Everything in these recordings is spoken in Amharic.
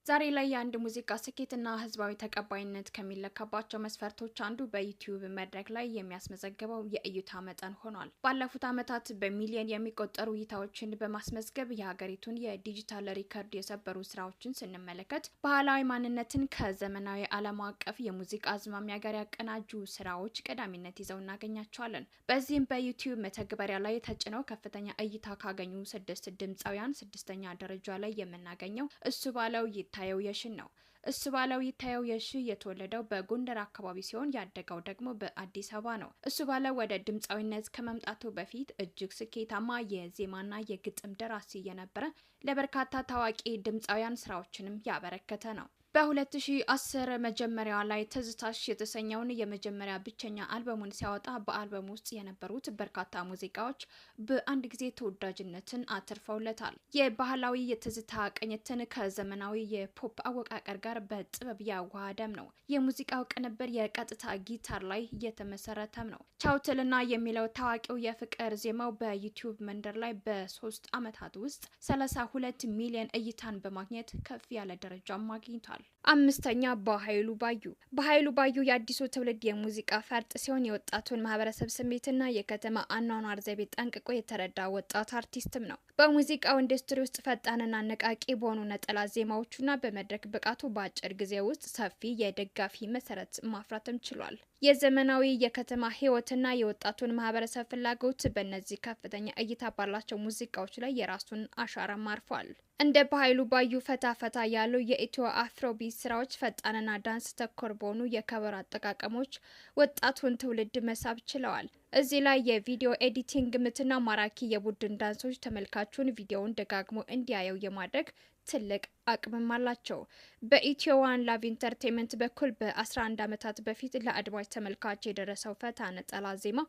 ዛሬ ላይ የአንድ ሙዚቃ ስኬትና ህዝባዊ ተቀባይነት ከሚለካባቸው መስፈርቶች አንዱ በዩቲዩብ መድረክ ላይ የሚያስመዘግበው የእይታ መጠን ሆኗል። ባለፉት ዓመታት በሚሊዮን የሚቆጠሩ እይታዎችን በማስመዝገብ የሀገሪቱን የዲጂታል ሪከርድ የሰበሩ ስራዎችን ስንመለከት፣ ባህላዊ ማንነትን ከዘመናዊ ዓለም አቀፍ የሙዚቃ አዝማሚያ ጋር ያቀናጁ ስራዎች ቀዳሚነት ይዘው እናገኛቸዋለን። በዚህም በዩቲዩብ መተግበሪያ ላይ ተጭነው ከፍተኛ እይታ ካገኙ ስድስት ድምፃውያን ስድስተኛ ደረጃ ላይ የምናገኘው እሱባለው ይታየው የሺን ነው። እሱባለው ይታየው የሺ የተወለደው በጎንደር አካባቢ ሲሆን ያደገው ደግሞ በአዲስ አበባ ነው። እሱባለው ወደ ድምፃዊነት ከመምጣቱ በፊት እጅግ ስኬታማ የዜማና የግጥም ደራሲ የነበረ፣ ለበርካታ ታዋቂ ድምፃውያን ስራዎችንም ያበረከተ ነው። በ2010 መጀመሪያ ላይ ትዝታሽ የተሰኘውን የመጀመሪያ ብቸኛ አልበሙን ሲያወጣ በአልበሙ ውስጥ የነበሩት በርካታ ሙዚቃዎች በአንድ ጊዜ ተወዳጅነትን አትርፈውለታል። የባህላዊ የትዝታ ቅኝትን ከዘመናዊ የፖፕ አወቃቀር ጋር በጥበብ ያዋሃደም ነው። የሙዚቃው ቅንብር የቀጥታ ጊታር ላይ የተመሰረተም ነው። ቻውትልና የሚለው ታዋቂው የፍቅር ዜማው በዩቲዩብ መንደር ላይ በ3 ዓመታት ውስጥ 32 ሚሊዮን እይታን በማግኘት ከፍ ያለ ደረጃም አግኝቷል። አምስተኛ፣ በሀይሉ ባዩ። በሀይሉ ባዩ የአዲሱ ትውልድ የሙዚቃ ፈርጥ ሲሆን የወጣቱን ማህበረሰብ ስሜትና የከተማ አኗኗር ዘይቤ ጠንቅቆ የተረዳ ወጣት አርቲስትም ነው። በሙዚቃው ኢንዱስትሪ ውስጥ ፈጣንና አነቃቂ በሆኑ ነጠላ ዜማዎቹና በመድረክ ብቃቱ በአጭር ጊዜ ውስጥ ሰፊ የደጋፊ መሰረት ማፍራትም ችሏል። የዘመናዊ የከተማ ህይወትና የወጣቱን ማህበረሰብ ፍላጎት በእነዚህ ከፍተኛ እይታ ባላቸው ሙዚቃዎች ላይ የራሱን አሻራም አርፏል። እንደ በሀይሉ ባዩ ፈታ ፈታ ያሉ የኢትዮ አፍሮቢት ስራዎች ፈጣንና ዳንስ ተኮር በሆኑ የከበሮ አጠቃቀሞች ወጣቱን ትውልድ መሳብ ችለዋል። እዚህ ላይ የቪዲዮ editing ምትና ማራኪ የቡድን ዳንሶች ተመልካቹን ቪዲዮውን ደጋግሞ እንዲያየው የማድረግ ትልቅ አቅምም አላቸው። በኢትዮ ዋን ላቭ ኢንተርቴንመንት በኩል በ11 ዓመታት በፊት ለአድማጭ ተመልካች የደረሰው ፈታ ነጠላ ዜማ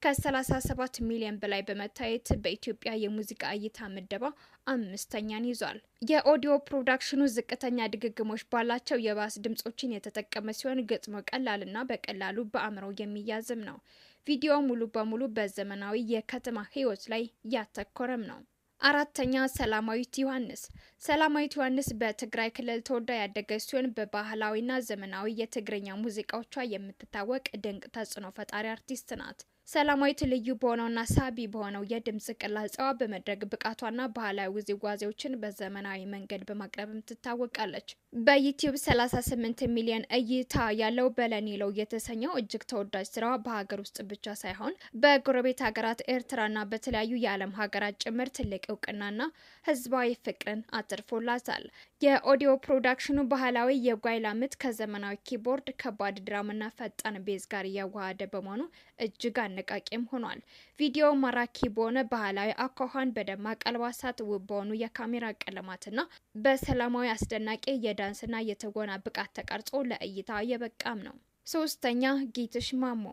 ከ37 ሚሊዮን በላይ በመታየት በኢትዮጵያ የሙዚቃ እይታ ምደባ አምስተኛን ይዟል። የ audio production ኑ ዝቅተኛ ድግግሞሽ ባላቸው የባስ ድምጾችን የተጠቀመ ሲሆን ግጥሙ ቀላልና በቀላሉ በአእምሮ የሚያዝም ነው። ቪዲዮ ሙሉ በሙሉ በዘመናዊ የከተማ ሕይወት ላይ ያተኮረም ነው። አራተኛ፣ ሰላማዊት ዮሐንስ። ሰላማዊት ዮሐንስ በትግራይ ክልል ተወልዳ ያደገች ሲሆን በባህላዊና ዘመናዊ የትግርኛ ሙዚቃዎቿ የምትታወቅ ድንቅ ተጽዕኖ ፈጣሪ አርቲስት ናት። ሰላማዊት ልዩ በሆነውና ሳቢ በሆነው የድምጽ ቅላጼዋ፣ በመድረክ ብቃቷና ባህላዊ ውዝዋዜዎችን በዘመናዊ መንገድ በማቅረብም ትታወቃለች። በዩቲዩብ 38 ሚሊዮን እይታ ያለው በለኒሎ የተሰኘው እጅግ ተወዳጅ ስራዋ በሀገር ውስጥ ብቻ ሳይሆን በጎረቤት ሀገራት ኤርትራና በተለያዩ የዓለም ሀገራት ጭምር ትልቅ እውቅናና ህዝባዊ ፍቅርን አትርፎላታል። የ audio production ኑ ባህላዊ የጓይላ ምት ከዘመናዊ keyboard፣ ከባድ drum ና ፈጣን bass ጋር እያዋሃደ በመሆኑ እጅግ አነቃቂም ሆኗል። ቪዲዮ ማራኪ በሆነ ባህላዊ አኳኋን፣ በደማቅ አልባሳት፣ ውብ በሆኑ የካሜራ ቀለማትና በሰላማዊ አስደናቂ የዳንስና የትወና ብቃት ተቀርጾ ለእይታ የበቃም ነው። ሶስተኛ፣ ጌትሽ ማሞ።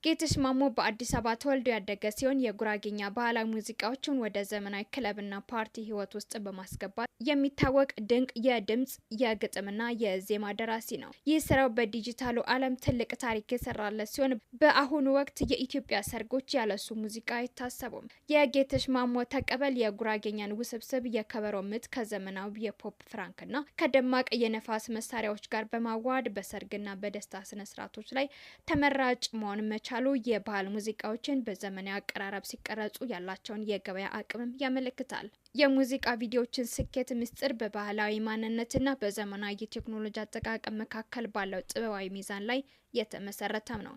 ጌትሽ ማሞ በአዲስ አበባ ተወልዶ ያደገ ሲሆን የጉራጌኛ ባህላዊ ሙዚቃዎችን ወደ ዘመናዊ ክለብና ፓርቲ ህይወት ውስጥ በማስገባት የሚታወቅ ድንቅ የድምጽ፣ የግጥምና የዜማ ደራሲ ነው። ይህ ስራው በዲጂታሉ ዓለም ትልቅ ታሪክ የሰራለት ሲሆን በአሁኑ ወቅት የኢትዮጵያ ሰርጎች ያለሱ ሙዚቃ አይታሰቡም። የጌትሽ ማሞ ተቀበል የጉራጌኛን ውስብስብ የከበሮ ምት ከዘመናዊ የፖፕ ፍራንክና ከደማቅ የነፋስ መሳሪያዎች ጋር በማዋሃድ በሰርግና በደስታ ስነስርዓቶች ላይ ተመራጭ መሆን መቻሉ የባህል ሙዚቃዎችን በዘመናዊ አቀራረብ ሲቀረጹ ያላቸውን የገበያ አቅምም ያመለክታል። የሙዚቃ ቪዲዮዎችን ስኬት ምስጢር በባህላዊ ማንነትና በዘመናዊ የቴክኖሎጂ አጠቃቀም መካከል ባለው ጥበባዊ ሚዛን ላይ የተመሰረተም ነው።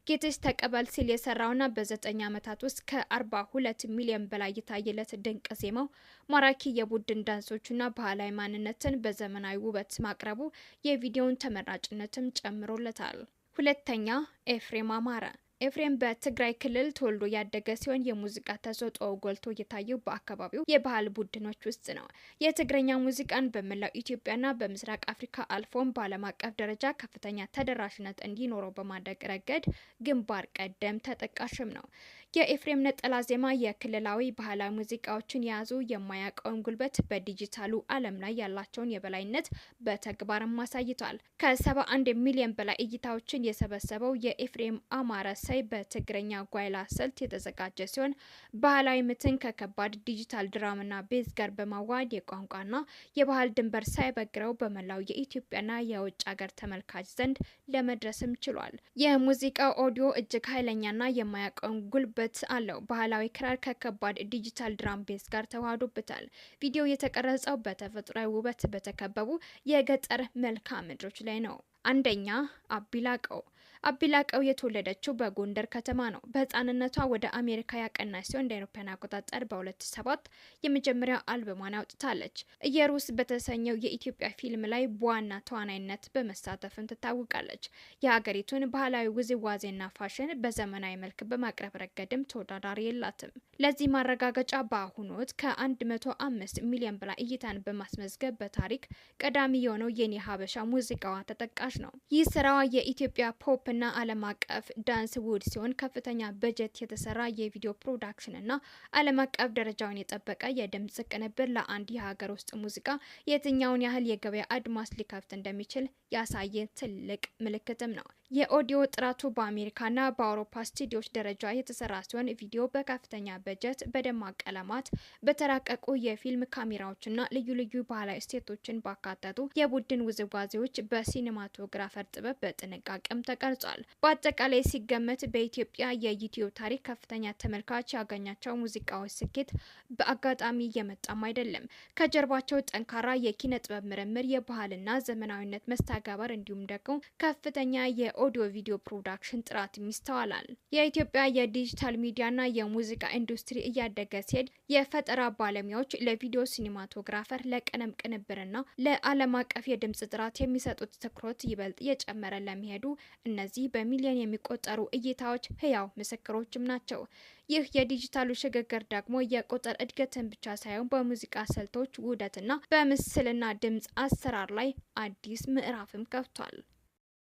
ጌትሽ ተቀበል ሲል የሰራውና በ9 ዓመታት ውስጥ ከ42 ሚሊዮን በላይ የታየለት ድንቅ ዜማው ማራኪ የቡድን ዳንሶችና ባህላዊ ማንነትን በዘመናዊ ውበት ማቅረቡ የቪዲዮውን ተመራጭነትም ጨምሮለታል። ሁለተኛ፣ ኤፍሬም አማረ። ኤፍሬም በትግራይ ክልል ተወልዶ ያደገ ሲሆን የሙዚቃ ተሰጥኦው ጎልቶ የታየው በአካባቢው የባህል ቡድኖች ውስጥ ነው። የትግረኛ ሙዚቃን በመላው ኢትዮጵያና በምስራቅ አፍሪካ አልፎም በዓለም አቀፍ ደረጃ ከፍተኛ ተደራሽነት እንዲኖረው በማድረግ ረገድ ግንባር ቀደም ተጠቃሽም ነው። የኤፍሬም ነጠላ ዜማ የክልላዊ ባህላዊ ሙዚቃዎችን የያዙ የማያውቀውን ጉልበት በዲጂታሉ ዓለም ላይ ያላቸውን የበላይነት በተግባርም አሳይቷል። ከ71 ሚሊዮን በላይ እይታዎችን የሰበሰበው የኤፍሬም አማረ ሰይ በትግረኛ ጓይላ ስልት የተዘጋጀ ሲሆን፣ ባህላዊ ምትን ከከባድ ዲጂታል drum ና bass ጋር በማዋሃድ የቋንቋና የባህል ድንበር ሳይበግረው በመላው የኢትዮጵያና የውጭ ሀገር ተመልካች ዘንድ ለመድረስም ችሏል። የሙዚቃው ኦዲዮ እጅግ ኃይለኛና የማያውቀውን ጉልበት አለው። ባህላዊ ክራር ከከባድ ዲጂታል drum bass ጋር ተዋህዶበታል። ቪዲዮ የተቀረጸው በተፈጥሯዊ ውበት በተከበቡ የገጠር መልክዓ ምድሮች ላይ ነው። አንደኛ፣ አቢላቀው። አቢላቀው የተወለደችው በጎንደር ከተማ ነው። በህፃንነቷ ወደ አሜሪካ ያቀናች ሲሆን፣ እንደ አውሮፓውያን አቆጣጠር በ2007 የመጀመሪያ አልበሟን አውጥታለች። ኢየሩስ በተሰኘው የኢትዮጵያ ፊልም ላይ በዋና ተዋናይነት በመሳተፍም ትታወቃለች። የሀገሪቱን ባህላዊ ውዝዋዜና ፋሽን በዘመናዊ መልክ በማቅረብ ረገድም ተወዳዳሪ የላትም። ለዚህ ማረጋገጫ በአሁኑ ወቅት ከ105 ሚሊዮን በላይ እይታን በማስመዝገብ በታሪክ ቀዳሚ የሆነው የኔ ሀበሻ ሙዚቃዋ ተጠቃሽ ነው። ይህ ስራዋ የኢትዮጵያ ፖፕ እና ዓለም አቀፍ ዳንስ ውህድ ሲሆን፣ ከፍተኛ በጀት የተሰራ የቪዲዮ production እና ዓለም አቀፍ ደረጃውን የጠበቀ የድምጽ ቅንብር ለአንድ የሀገር ውስጥ ሙዚቃ የትኛውን ያህል የገበያ አድማስ ሊከፍት እንደሚችል ያሳየ ትልቅ ምልክትም ነው። የኦዲዮ ጥራቱ በአሜሪካና በአውሮፓ ስቱዲዮች ደረጃ የተሰራ ሲሆን፣ ቪዲዮ በከፍተኛ በጀት፣ በደማቅ ቀለማት፣ በተራቀቁ የፊልም ካሜራዎችና ልዩ ልዩ ባህላዊ እሴቶችን ባካተቱ የቡድን ውዝዋዜዎች በ cinematographer ጥበብ በጥንቃቄም ተቀርጿል። በአጠቃላይ ሲገመት በኢትዮጵያ የዩቲዩብ ታሪክ ከፍተኛ ተመልካች ያገኛቸው ሙዚቃዎች ስኬት በአጋጣሚ የመጣም አይደለም። ከጀርባቸው ጠንካራ የኪነ ጥበብ ምርምር፣ የባህልና ዘመናዊነት መስተጋብር እንዲሁም ደግሞ ከፍተኛ የኦዲዮ ቪዲዮ production ጥራትም ይስተዋላል። የኢትዮጵያ የዲጂታል ሚዲያና የሙዚቃ ኢንዱስትሪ እያደገ ሲሄድ፣ የፈጠራ ባለሙያዎች ለቪዲዮ cinematographer፣ ለቀለም ቅንብርና ለዓለም አቀፍ የድምጽ ጥራት የሚሰጡት ትኩረት ይበልጥ እየጨመረ ለመሄዱ እነዚህ በሚሊዮን የሚቆጠሩ እይታዎች ህያው ምስክሮችም ናቸው። ይህ የዲጂታሉ ሽግግር ደግሞ የቁጥር እድገትን ብቻ ሳይሆን በሙዚቃ ስልቶች ውህደትና በምስልና ድምጽ አሰራር ላይ አዲስ ምዕራፍም ከፍቷል።